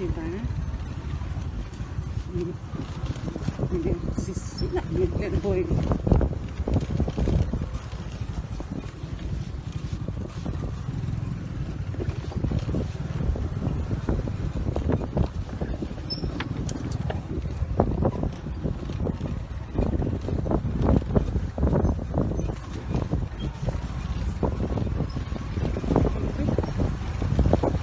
ဘၣ်, စံးစံးလၢမ့ၢ်ကျဲတဘိအံၤ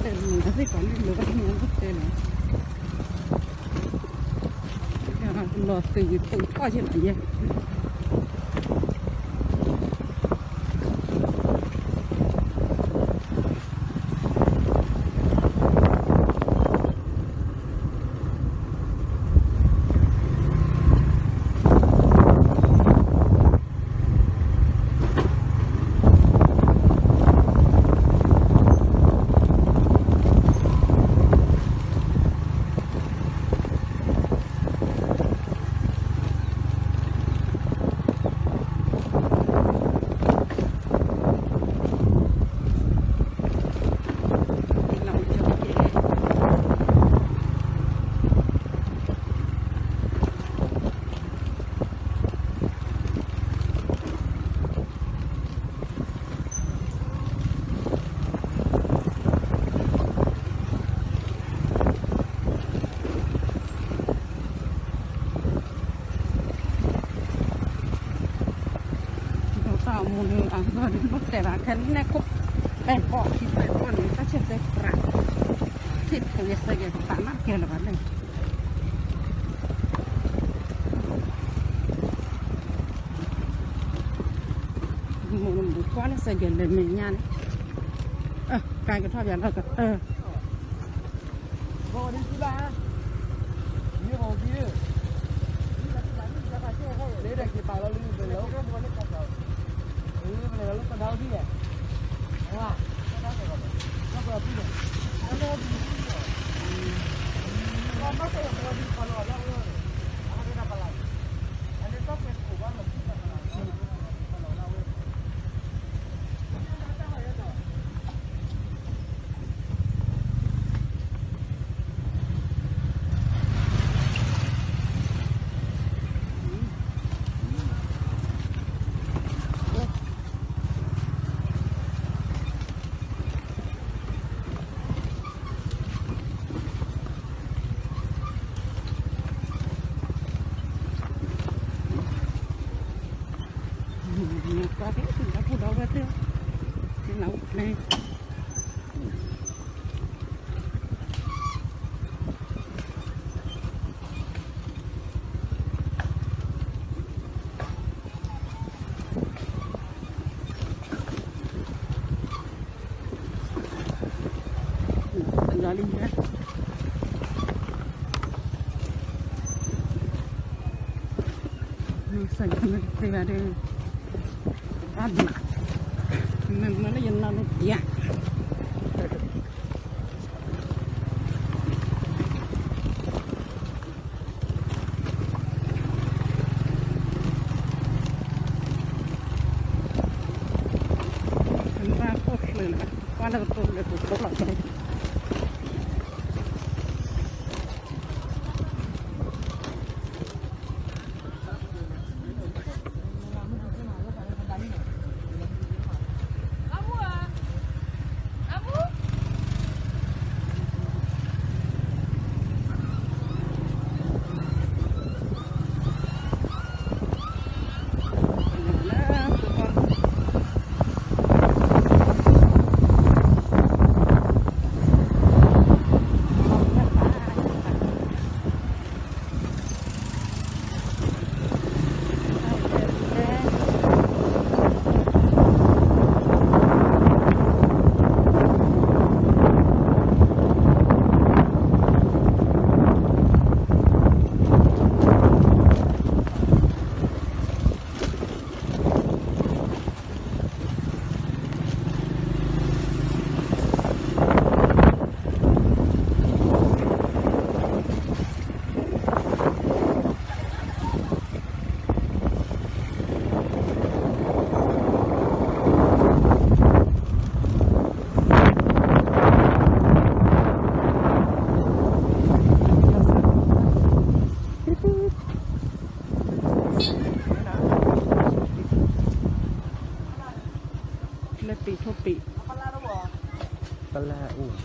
တဲလီၤ အသ့ၣ်ကီးန့ၣ် လိၣ်ဘၣ်မ့ၢ်တဲလီၤ, လီၤသုးယံၤသုးထီၣ်ယဲၢ်လီၤယဲၢ်. ဒီးတၢ်အိၣ်မူဒီး အဂီၢ်ဒီး ဘၣ်တဲဘၣ် ခဲန့ၣ်ခိၣ် ပဲၢ်ဘီၣ်ခံပဲၢ်ဘီၣ်န့ၣ် တၢ်ဆဲးသဲပြး ထံၣ်ဖိယဲၢ်စဲကဲၤ ပာ်မးကဲလၢၤဘၣ်န့ၣ် မ့ၢ်ကွၢ်လၢစဲကဲၤလၢမဲာ်ညါန့ၣ် ကဲကထီၣ်ပၠးလီၤ ဘီဒ်စံဘၣ်, ယဘီဒ်, လၢတၢ်က့ၤပာ်လီၤလၢပလဲၤလီၤ, ပလဲၤလီၤလၢသဒါအီဒ်လဲၣ်, ဝါ, သဒါအီဒ်လဲၣ်, သဒါအီဒ်လဲၣ်, သဒါအီဒ်လဲၣ်, သဒါအီဒ်လဲၣ်, အန့ၣ်သးကွဲးကိးဘၣ်လီၤ, ကွၢ်က့ၤ ဒီပုၢ်ဒီဝဲၢ်သ့ၣ်, သ့ၣ်နၤအိၣ်ဖျဲၣ် လီၤလံ, မ့ၢ်စ့ၢ်ကီးမ့ၢ်တသ့ဘၣ်ဒီး ဘၣ်ဘျး, မ့ၢ်မ့ၢ်လၢယနီၢ်လၢပျး ဘၣ်အိၣ်ချၢလၢၤဘၣ်, ကွၢ်လၢကတိၤလၢကတိၤလီၤ. ပ့ၢ်, ပလၢအိၣ်,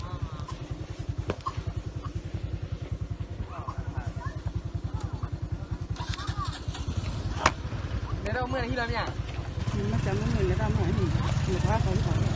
လဲၤဒၣ်မုၢ်နဟံၣ်လီၤမ့ၢ်ဧါ, မ့ၢ်မုၢ်နလဲၤဒၣ်မုၢ်နဟံၣ်, လဲၤထီ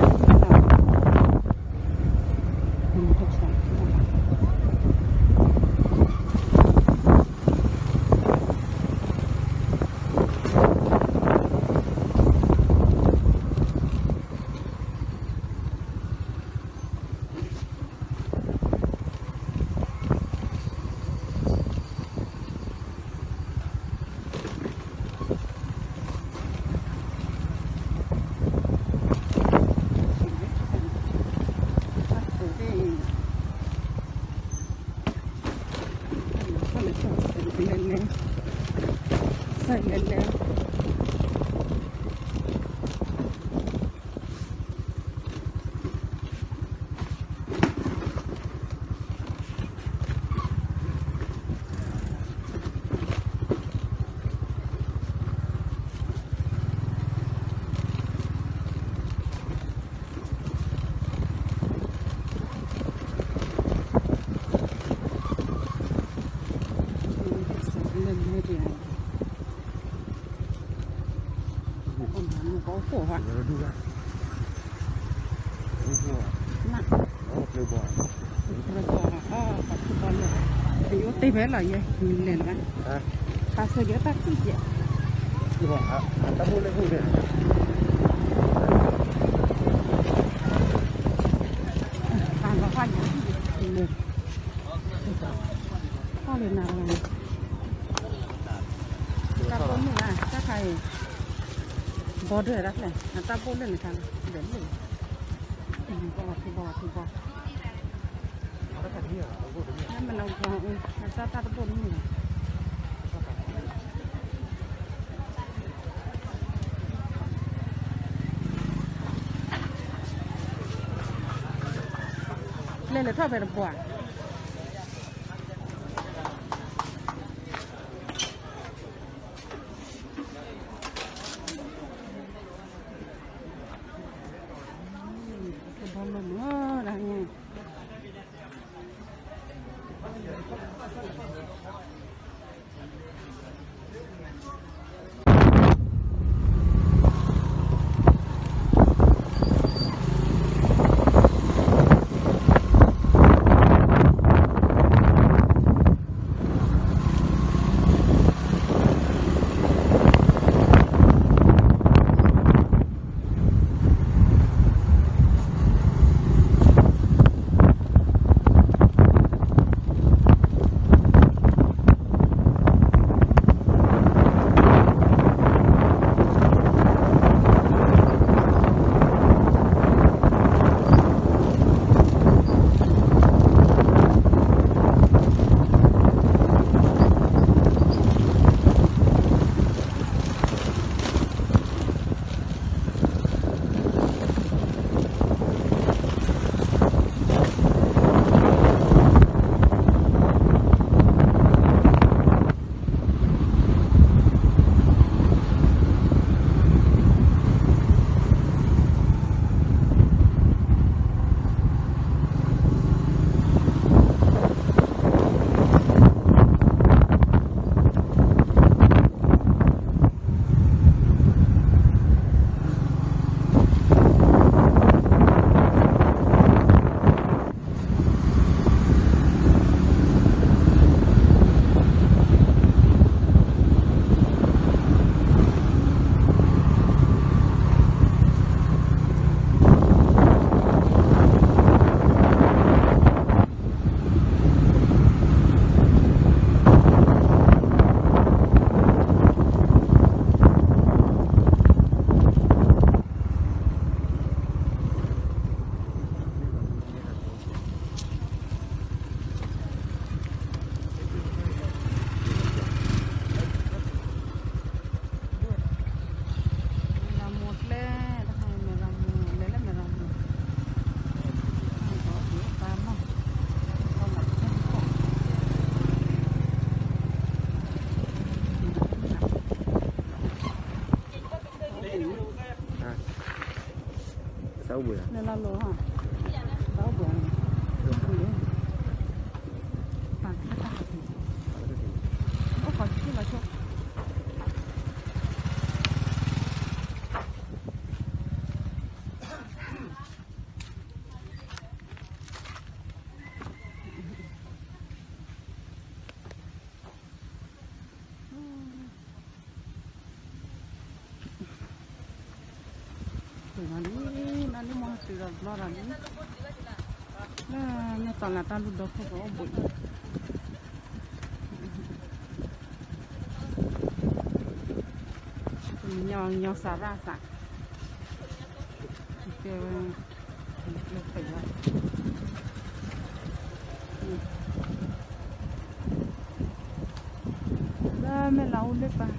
ၣ်သီဟံၣ်လီၤ. တ့ဖဲလီၤယဲ လဲၤလၢၤဘၣ်, ပာ်စၢၤယဲတၢ်ခုၣ်ကဲး, တၢ်ဘိၣ်လဲၣ်ဟူၣ်န့ၣ်, ပာ်လီၤဃာ်ယဲ, လဲၤ, ဃာ်လၢနၤလီၤ, တၢ်ဘိၣ်မုၢ်လၢ် တၢ်ခါအံၤ, ဘီဒၢတၢ်ဖျဲၣ် အတၢ်ဘိၣ်လၢနခါလီၤ, ဒီးလၢ, ဘီဘီဘီဘီ မနုၤ, အတၢ်တၢ်တဘိၣ်တမ့ၢ်ဘၣ်, လဲၤလဲၤထီၣ်ဖဲတဘိၣ်ဧါ. ကဘီလီၤမၢ်ဒၣ်န့ၣ်, လၢလၢလီၤဟါ, ဘၣ်အိၣ်ဘှံးန့ၣ်, ပာ်ခါတၢ်, အိၣ်ခီဆူလီၤဆိ, တုၤလီၤလံ, လၢလံမီၤတုၤဒီးဘျီဒီးလံ, လၢမ့ၢ်တီၢ်လၢတၢ်လူၢ်ဒီခိၣ်ကအိၣ်ဘှံး, ညီညီစၤရၣ်စး, ကဲဝဲ လၢမဲၢ်လးအူလၢပၢ်,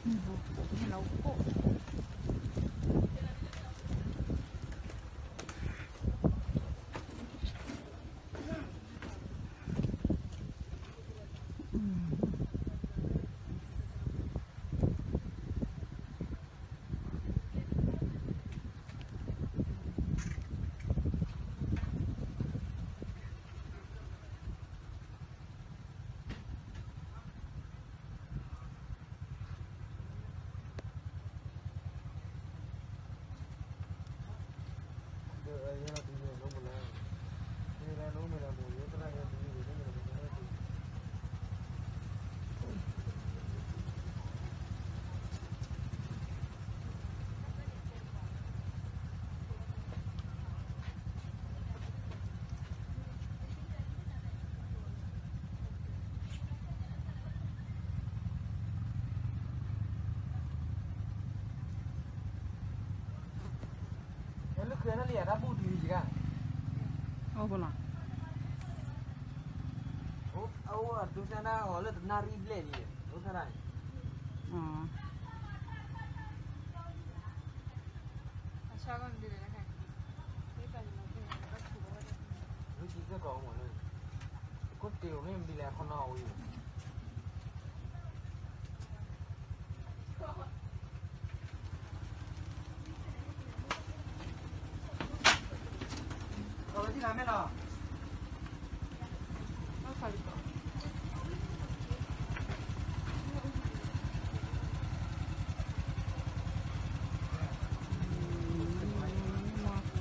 မဲၢ်လးအူခိၣ်. လၢခရံာ်နလံယတၢ်ဘူၣ်တုၤယက, အိၣ်ဖဲလီၤ, အအိၣ်အဒိစၢ်နၢ်အီၤလၢတနၣ်ရံၣ်ဘျဲၣ်လံ, ဒိစၢ်နၢ်န့ၣ်, အဆၢကီးန့ၣ်ဒ်လဲၣ်, လၢခံစ့ၢ်ကီးမ့ၢ်လၢ, ခိၣ်တ့ၢ်အိၣ်မ့ၢ်မံၤလဲၣ်ခီနီၣ်ဝံၤ ခီလီၤတံၢ်လီၤမ့ၢ်နီၤ, ပှ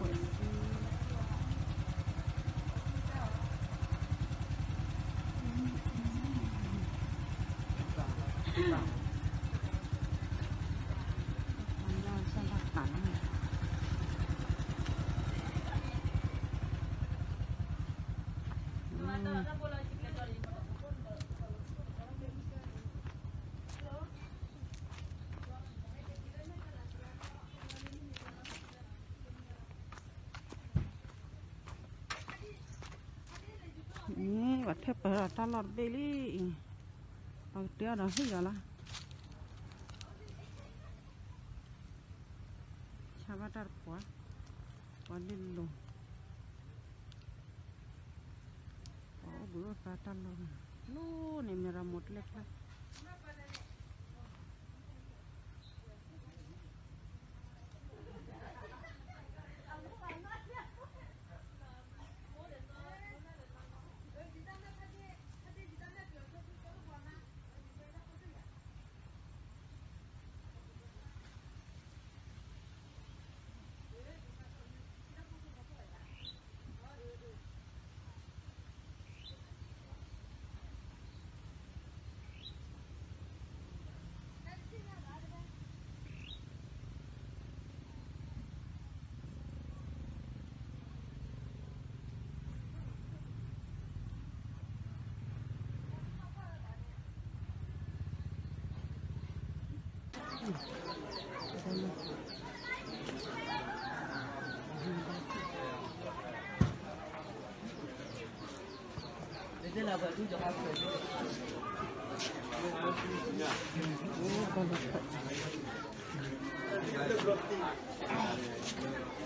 ၤထၢၣ်ပၢၢ်ဒီးတၢ်လီၢ်တဘ့ၣ်လံအံၤ, ပှၤကတ့အီၤဒီးဟံၣ်ဒီးလီၤ, ဆါဘၣ်တၢ်တပှၢ်, ပှၤဒ်လိၤ, ပှၤအိၣ်ဘှံးအိၣ်သါတ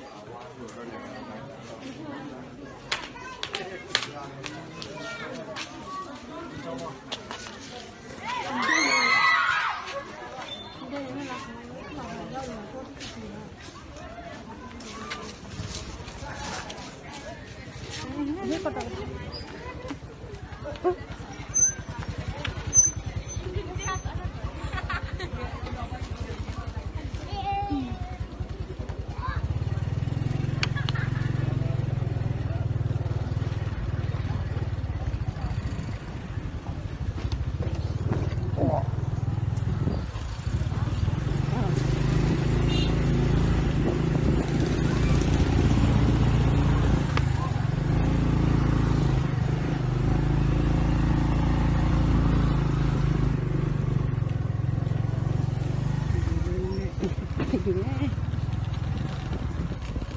ၢ်လီၢ်, လီၢ်န့ၣ်မ့ၢ်ဒီးမိၢ်တလဲၣ်ဖျၢၣ်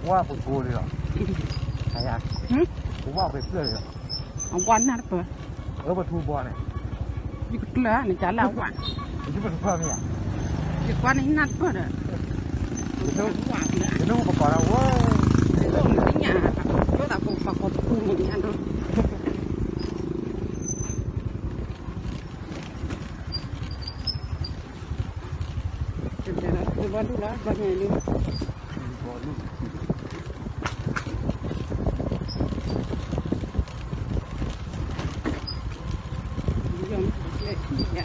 ဝါပကိးလီၤ, ဝါပကျၢၢ်လီၤ, အဝါနၢ်တပၢၢ်, အၢပထူဘီန့ၣ်, ယကကျၢၢ်န့ၣ် ကလၢအဝါ, ယပထူဘီမ့ၢ်ဧါ, ယကွၢ်န့ၣ်နၢ်တပၢၢ်ဒီး, ယနၢ်ပကိးလၢဝဲ, ယသ့ၣ်ညါ, ယသးပကိးပကိးတပူၤန့ၣ်ညါဒီး ဘီလူလီၤ ဘီည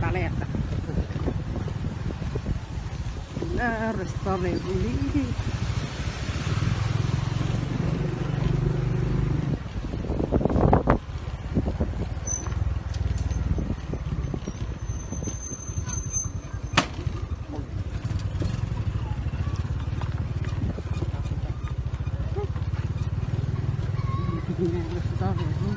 ါလံ, လၢ restaurant ပူၤလံ. တၢ်လီၤလၢလၢ Restaurant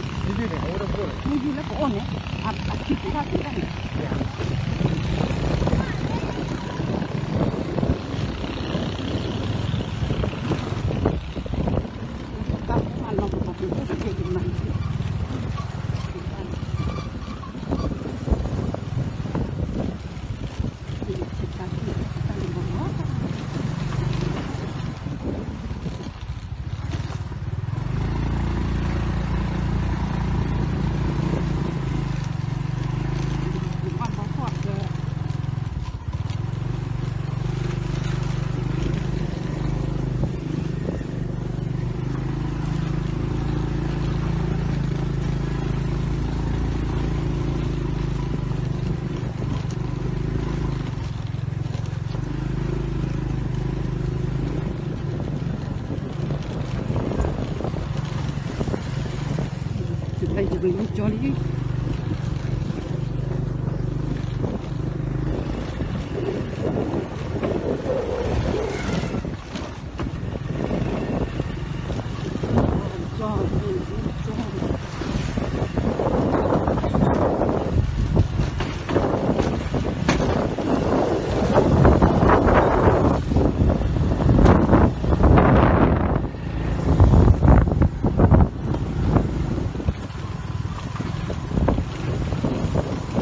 မ့ၢ်ယူၤလၢပအိၣ်န့ၣ်, အခံပူၤထီၣ်သံတၢ်န့ၣ်, တၢ်မၤလီၤပပှၤကလုာ်အိၣ်တ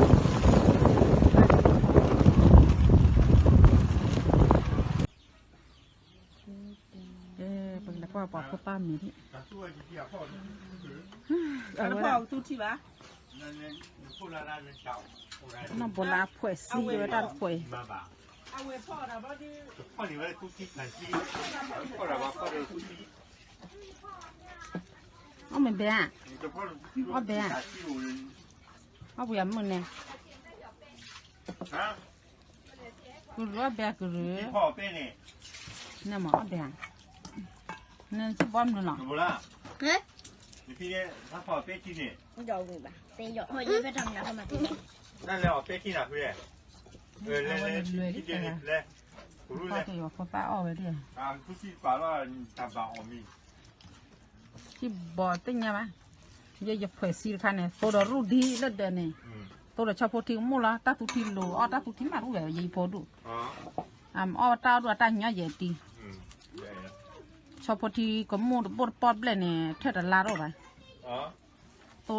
က့ၢ်ယမၤ ပကလဲၤကွၢ်ပှၤဖိသၣ်မံၤဒံး, အဝဲဒၣ် နီၢ်ဘိလါဖှဲးစံဝဲတၢ်တဖှဲး, အီၣ်မ့ၢ်ဘဲဧါ, အီၣ်ဘဲဧါ, အီၣ်ပယၤမုၢ်န့ၣ် ကရူၢ်အီၣ်ဘဲကရူၢ်, နမ့ၢ်အီၣ်ဘဲဧါ, နစံၣ်ဘီမနုၤလီၤ, အဝဲလွဲလံတဂၤ, ကရူၢ်လဲၣ်, ဖိသၣ်အီၣ်ဝဲဒၣ် စံၣ်ဘီသ့ၣ်ညါဘၣ်, ယဲယဖှဲးစံတခါန့ၣ် သိဒီးရူၢ်ဒံလၢဒၢးန့ၣ်, သိဒီးဆီဖိထံကမိၣ်လီၤ, တၢ်သူထံလိၤ အီၣ်တၢ်သူထံမးရူၢ်ဝဲ ယဲယဖိဒူၣ်, အီၣ်တၢ်အီၣ်ဒူၣ်အတၢ်ညီယဲတံၢ်, ဆီဖိထံကမိၣ်တ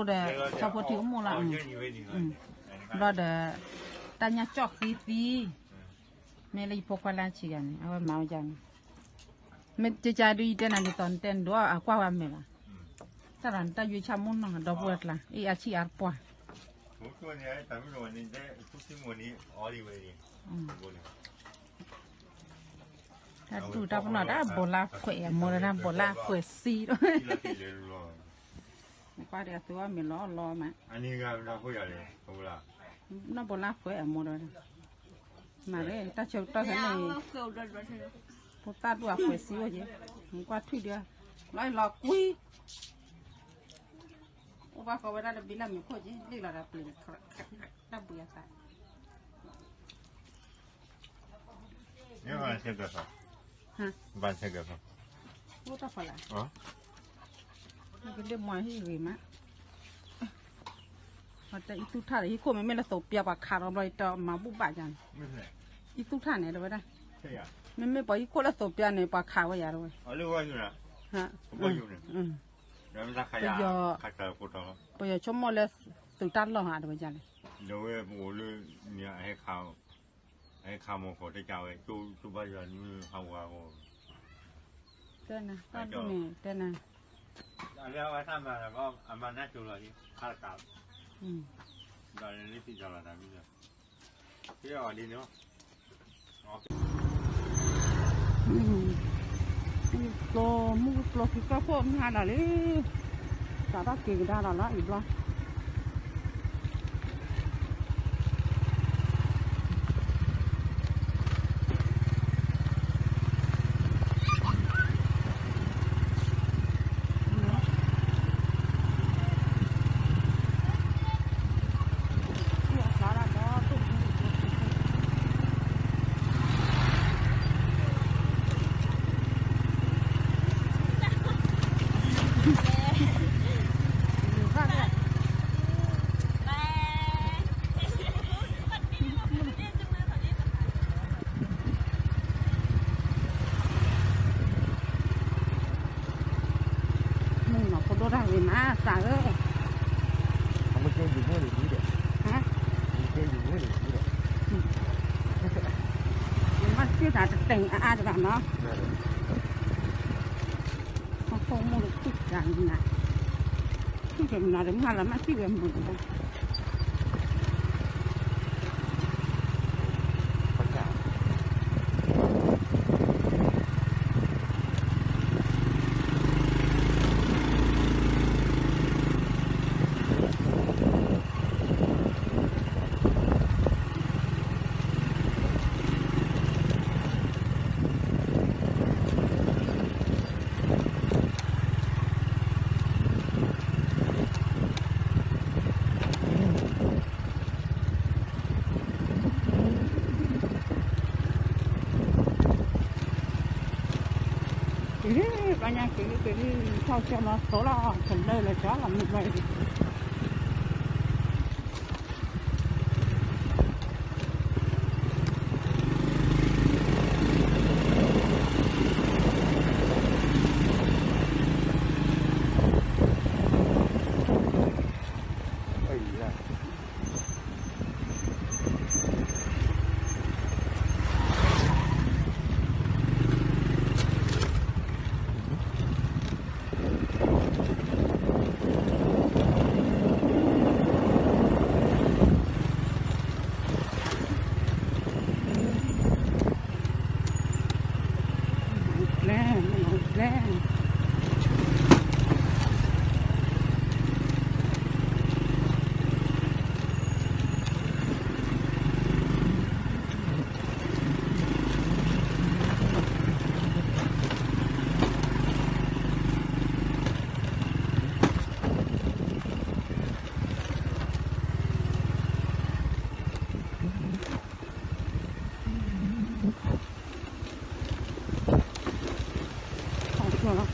ဘိၣ်တပီၣ်ဘျဲၣ်န့ၣ် ထၢၣ်တလါထီၣ်ဘၣ်, သိဒီးဆီဖိထံကမိၣ်လီၤ, ဘျီဒီး တၢ်ညၣ်ကၠီၣ်ဃံသံ, မ့ၢ်လၢယဖိခွါလၢအဆံးဂၤန့ၣ် အဝဲမၤဝဲဒ်န့ၣ်, မ့ၢ်ကကါဒုးယတဲနၤဒ်သိးနတဲနဒိးအကွၢ်ဝဲမဲာ်လီၤ, တၢ်ဒီးနတၢ်ယွ့ဆၣ်မိၣ်နီၤ ဒီပုၢ်ဝဲၢ်ကျါ အံၤအဆံးအါတပှၢ်, တၢ်ဒူၣ်တၢ်ပနီၣ်တၢ်ဘိလါဖှဲးအမိၢ်ဒီးတၢ်ဘိလါဖှဲးစံဒီး နကွၢ်ဒီးအသုအီၣ်မ့ၤလီၤလီၤမး, နီၢ်ဘိလါဖှဲးအမိၢ်ဒီး မၤရဲ တၢ်ဆၢကတီၢ်ခဲန့ၣ် ဖိသၣ်ဒူၣ်အဖှဲးစံအိၣ်က့ၤ, နကွၢ်ထွံၣ်ဒီး လီၤအံၤလီၤကွံ, အိၣ်ဘၣ်ဃီဝဲဒၣ်တဘ့ၣ်လၢမ့ၤခိၣ်က့ၤ လ့ၣ်လီၤဒီးပျ့ၤ တၢ်ဘှံးအသး အိၣ်တၢ်ဖီလာ်, ကလ့ၣ်မွၤဟံၣ်ဂ့ၤမး, အံၤသူၣ်ထၣ်ဒီး ဟံၣ်ခိၣ်မ့မ့ၢ်လၢသိးပျါပှၤခးဒီးဘျီ ယတမၤဘူၣ်ဘၣ်ယၤန့ၣ်, အံၤသူၣ်ထၣ်န့ၣ်တဝဲဒၣ်, မ့မ့ၢ်ပှၤဟံၣ်ခိၣ်လၢသိးပျါန့ၣ် ပှၤခးဝဲယၤတဝဲ, ပယီၤ ပယီၤဆိကမိၣ်လၢသုးတၢ်လီၢ်ဧါတဝဲဒၣ်လဲၣ်, ဒဝဲပအိၣ်လၢန့ၣ် အဟဲခးမီၤဃီၤတကးဝဲ ကၠိဘါယွၤနွံဟးဝါဂီၢ်, တဲနၤ တၢ်ဒ်န့ၣ် တဲနၤ, အဝဲတၢ်မၤလၢအမၤနၢ်ကၠိလီၤ ခါတကး, ဒီးလၢသံၣ်ဒီးလီၤတၢ်မံၤလီၤ, ဖဲအီၤဒ်န့ၣ် ကျိ မုၢ်ကျိခံကီၢ်ခိၣ်မုၢ်ဟါဒီးလံ, စးထီၣ်က့ၤကဒါဒီးလီၤ အံၤဘျီ သးဧၢ, ဟါ, မ့ၢ်စ့ၢ်တၢ်တတဲာ်အါအါတဂၤနီၤ, အဖိမုၣ်တခုၣ်တၢ်နၤ, ခုၣ်တၢ်နၤတမၤလၢမ့ၢ်စ့ၢ်ဝဲမုၢ်တဘၣ် က့ၤလံ, ဘၣ်ညါက့ၤလံ က့ၤလံ, ထီၣ်ကၠီလီၤသိးလီၤ ကလၢလၢကၠီလီၤမုၢ်ဘၣ်အံၤ ကျဲ,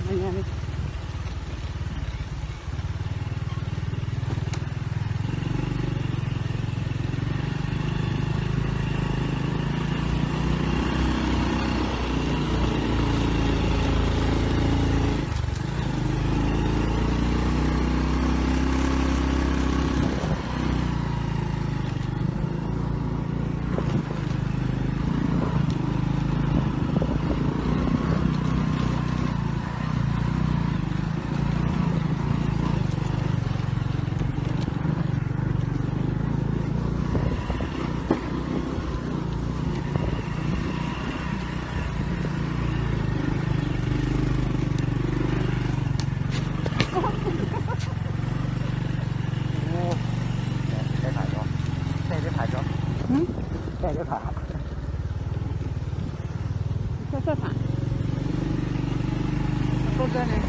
ကျဲ. တၢ်တဖၣ်, အဃိသတးန့ၣ်